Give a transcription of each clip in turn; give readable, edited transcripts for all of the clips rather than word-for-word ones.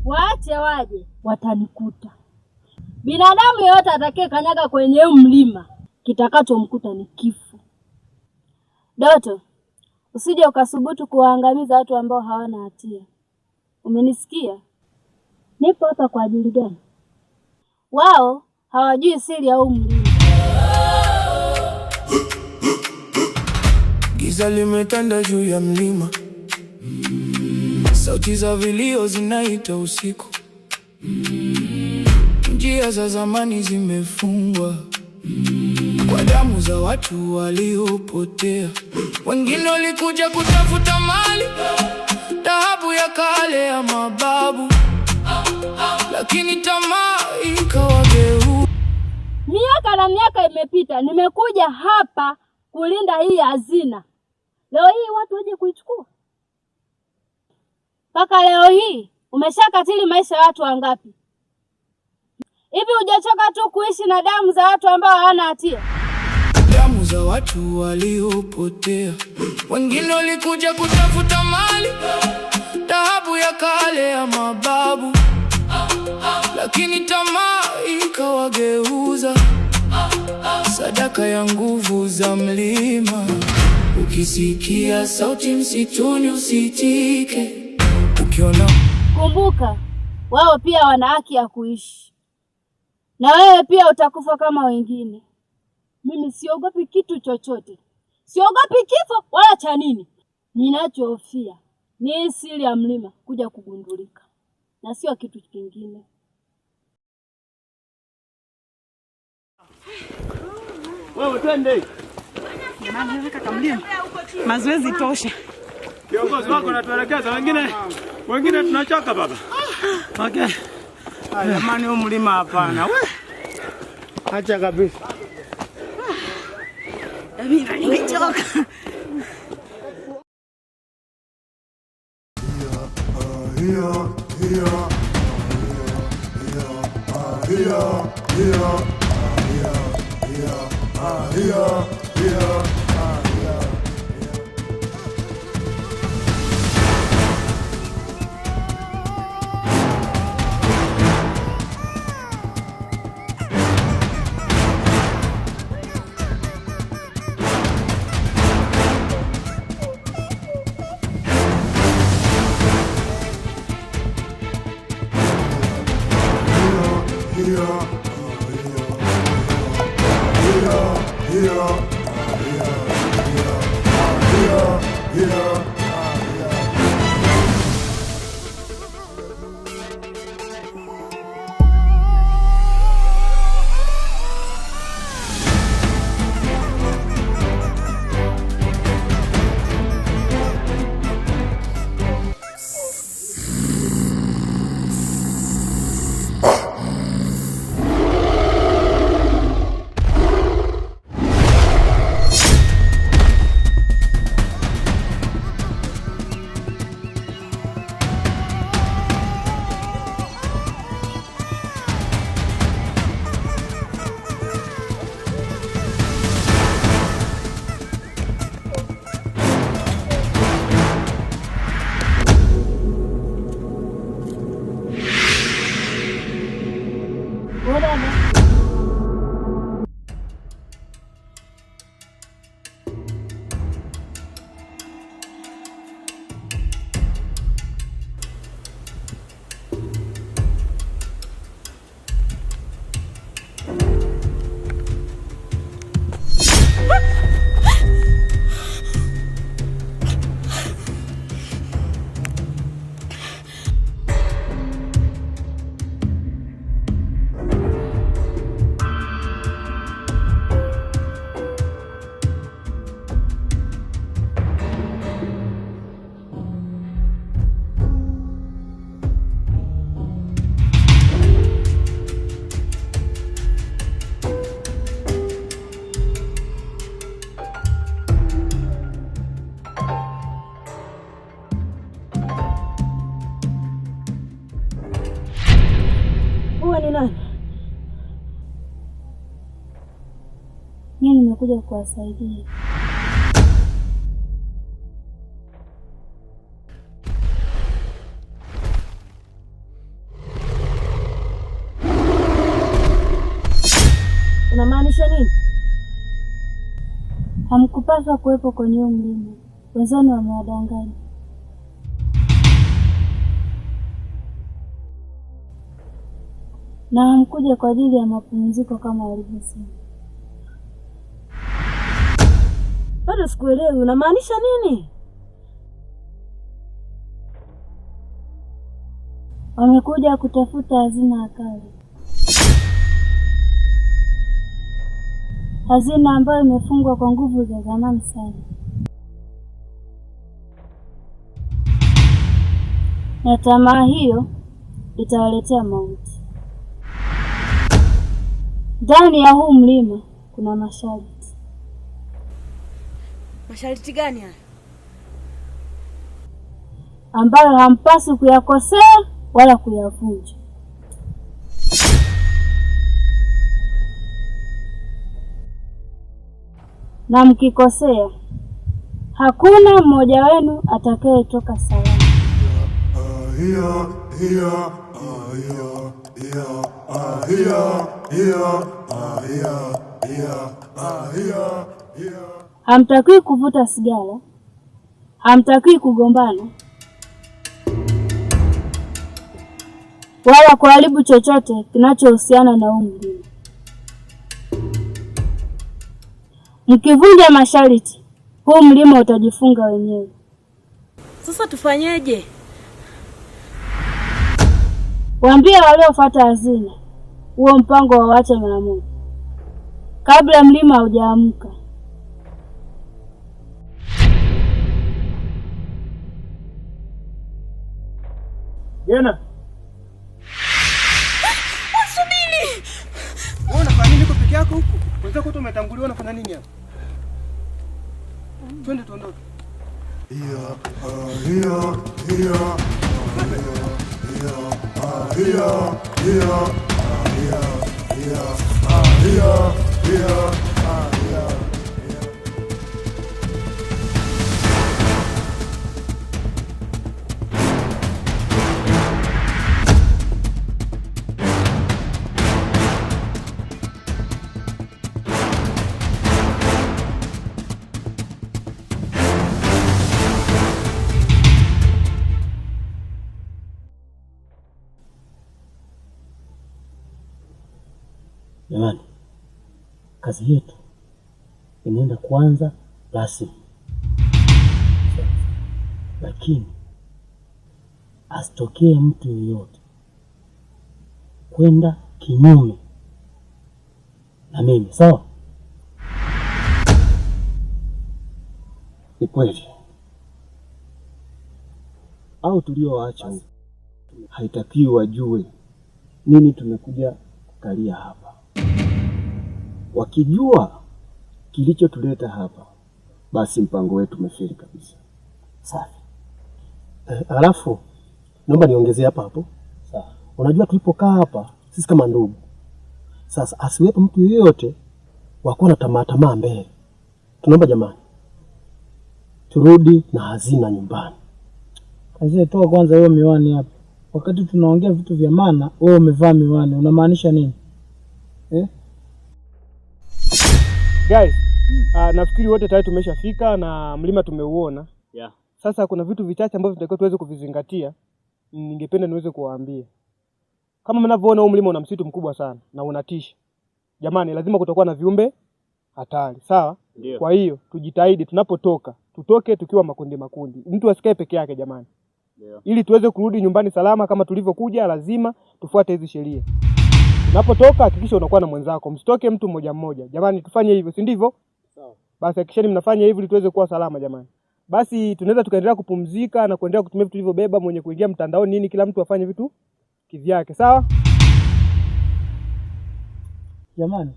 Waache waje, watanikuta. Binadamu yeyote atakaye kanyaga kwenye mlima, kitakachomkuta ni kifo. Doto, usije ukasubutu kuwaangamiza watu ambao hawana hatia. Umenisikia? Nipo hapa kwa ajili gani? Wao hawajui siri ya huu mlima. Giza limetanda juu ya mlima, sauti za vilio zinaita usiku. Njia za zamani zimefungwa kwa damu za watu waliopotea. Wengine walikuja kutafuta mali, dhahabu ya kale ya mababu, lakini tamaa ikawageuza. Miaka na miaka imepita, nimekuja hapa kulinda hii hazina. Leo hii watu waje kuichukua? Mpaka leo hii umeshakatili maisha ya watu wangapi? Hivi hujachoka tu kuishi na damu za watu ambao hawana hatia? Damu za watu waliopotea. Wengine walikuja kutafuta mali, dhahabu ya kale ya mababu, lakini tamaa ikawageuza sadaka ya nguvu za mlima. Ukisikia sauti msituni usitike, ukiona Kumbuka, wao pia wana haki ya kuishi, na wewe pia utakufa kama wengine. Mimi siogopi kitu chochote, siogopi kifo wala cha nini. Ninachohofia ni hii siri ya mlima kuja kugundulika, na sio kitu kingine. Wewe twende. Jamani, wewe kaka mlima, mazoezi tosha. Kiongozi wako anatuelekeza, wengine tunachoka baba. Okay. Jamani, huu mlima hapana. We. Acha kabisa. Amina, nimechoka. Mimi nimekuja kuwasaidia. Unamaanisha nini? Hamkupaswa kuwepo kwenye huu mlima. Wenzenu wamewadanganya. Na hamkuja kwa ajili ya mapumziko kama walivyosema. Bado sikuelewi, unamaanisha nini? Wamekuja kutafuta hazina ya kale. Hazina ambayo imefungwa kwa nguvu za zamani sana. Na tamaa hiyo itawaletea mauti. Ndani ya huu mlima kuna masharti. Masharti gani haya? Ambayo hampaswi kuyakosea wala kuyavunja. Na mkikosea, hakuna mmoja wenu atakayetoka salama. Hamtakiwi kuvuta sigara, hamtakiwi kugombana, wala kuharibu chochote kinachohusiana na huu mlima. Mkivunja masharti, huu mlima utajifunga wenyewe. Sasa tufanyeje? Waambie waliofuata hazina huo mpango wauache mara moja, kabla mlima haujaamka. Jena. Subiri. Wewe unafanya nini peke yako huku? Wenzako wote umetangulia, unafanya nini hapa? Twende tuondoke. Jamani, kazi yetu inaenda kuanza rasmi, lakini asitokee mtu yeyote kwenda kinyume na mimi, sawa? Ni kweli au tulioacha haitakiwi wajue nini tumekuja kukalia hapa. Wakijua kilichotuleta hapa, basi mpango wetu umefeli kabisa. Safi. Alafu naomba niongezee hapa hapo. Sawa. Unajua tulipokaa hapa sisi kama ndugu. Sasa asiwepo mtu yeyote wa kuwa na tamaa mbele. Tunaomba jamani, turudi na hazina nyumbani. Aisee, toa kwanza hiyo miwani hapa. Wakati tunaongea vitu vya maana, wewe umevaa miwani. Unamaanisha nini? Eh? Guys, nafikiri wote tayari tumeshafika na mlima tumeuona. Yeah. Sasa kuna vitu vichache ambavyo tunatakiwa tuweze kuvizingatia. Ningependa niweze kuwaambia. Kama mnavyoona huu mlima una msitu mkubwa sana na unatisha. Jamani, lazima kutakuwa na viumbe hatari, sawa? Ndiyo. Kwa hiyo tujitahidi tunapotoka, tutoke tukiwa makundi makundi. Mtu asikae peke yake jamani. Ndiyo. Ili tuweze kurudi nyumbani salama kama tulivyokuja, lazima tufuate hizi sheria. Unapotoka hakikisha unakuwa na mwenzako. Msitoke mtu mmoja mmoja. Jamani, tufanye hivyo, si ndivyo? Sawa. Basi hakikisheni mnafanya hivyo ili tuweze kuwa salama jamani. Basi tunaweza tukaendelea kupumzika na kuendelea kutumia vitu tulivyobeba, mwenye kuingia mtandaoni nini, kila mtu afanye vitu kivyake, sawa? Jamani,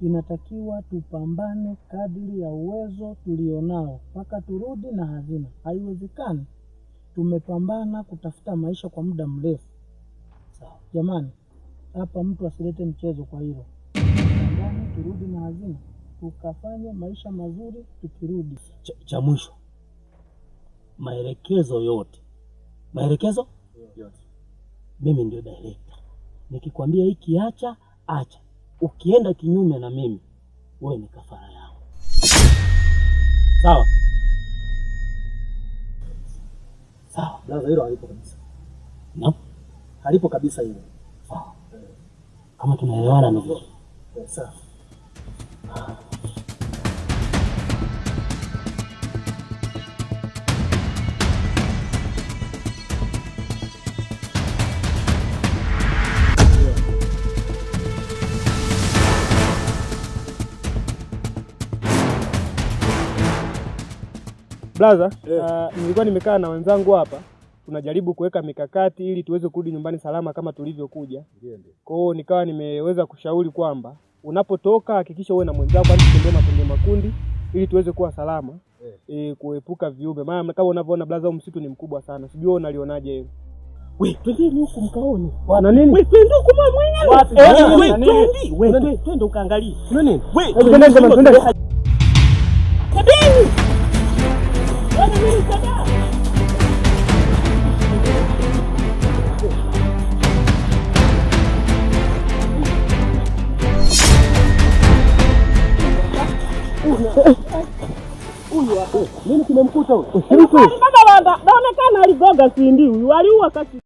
inatakiwa tupambane kadiri ya uwezo tulionao mpaka turudi na hazina. Haiwezekani tumepambana kutafuta maisha kwa muda mrefu. Sawa. Jamani, hapa mtu asilete mchezo kwa hilo. Pambane turudi na hazina. tukafanye maisha mazuri tukirudi. Cha mwisho, maelekezo yote, maelekezo yote, mimi ndio director. Nikikwambia hiki acha, acha. Ukienda kinyume na mimi, wewe ni kafara yangu. Sawa? Sawa. Blaza, hilo halipo kabisa. No? Halipo kabisa hilo. Sawa. Kama tunaelewana ni vizuri. Sawa. Blaza, nilikuwa nimekaa na wenzangu hapa, tunajaribu kuweka mikakati ili tuweze kurudi nyumbani salama kama tulivyokuja. Kwa hiyo nikawa nimeweza kushauri kwamba unapotoka hakikisha uwe na mwenzako, hadi tutembee makundi makundi ili tuweze kuwa salama, kuepuka viumbe. Maana kama unavyoona blaza, msitu ni mkubwa sana. Sijui wewe unalionaje hilo. Wewe twende huku mkaone. Na nini? Wewe twende huku mwenyewe. Wewe twende, wewe twende ukaangalie. Kuna nini? Wewe twende twende. Sabini. Wewe nini sada? Huyu hapa. Nini kimemkuta huyu? Baba naonekana aligonga sindi huyu, aliua kasi.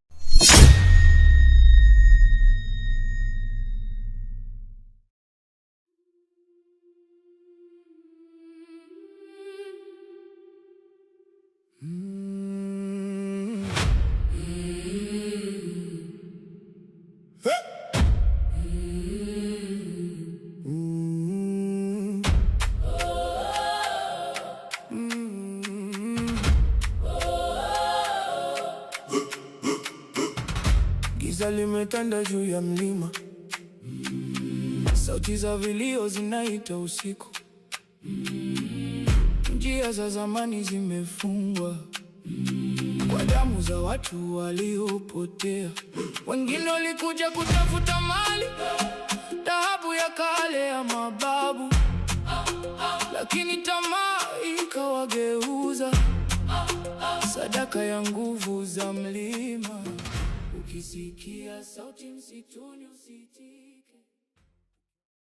Giza limetanda juu ya mlima, sauti za vilio zinaita usiku. Njia za zamani zimefungwa kwa damu za watu waliopotea. Wengine walikuja kutafuta mali, dhahabu ya kale ya mababu, lakini tamaa ikawageuza sadaka ya nguvu za mlima. Ukisikia sauti msituni usitii.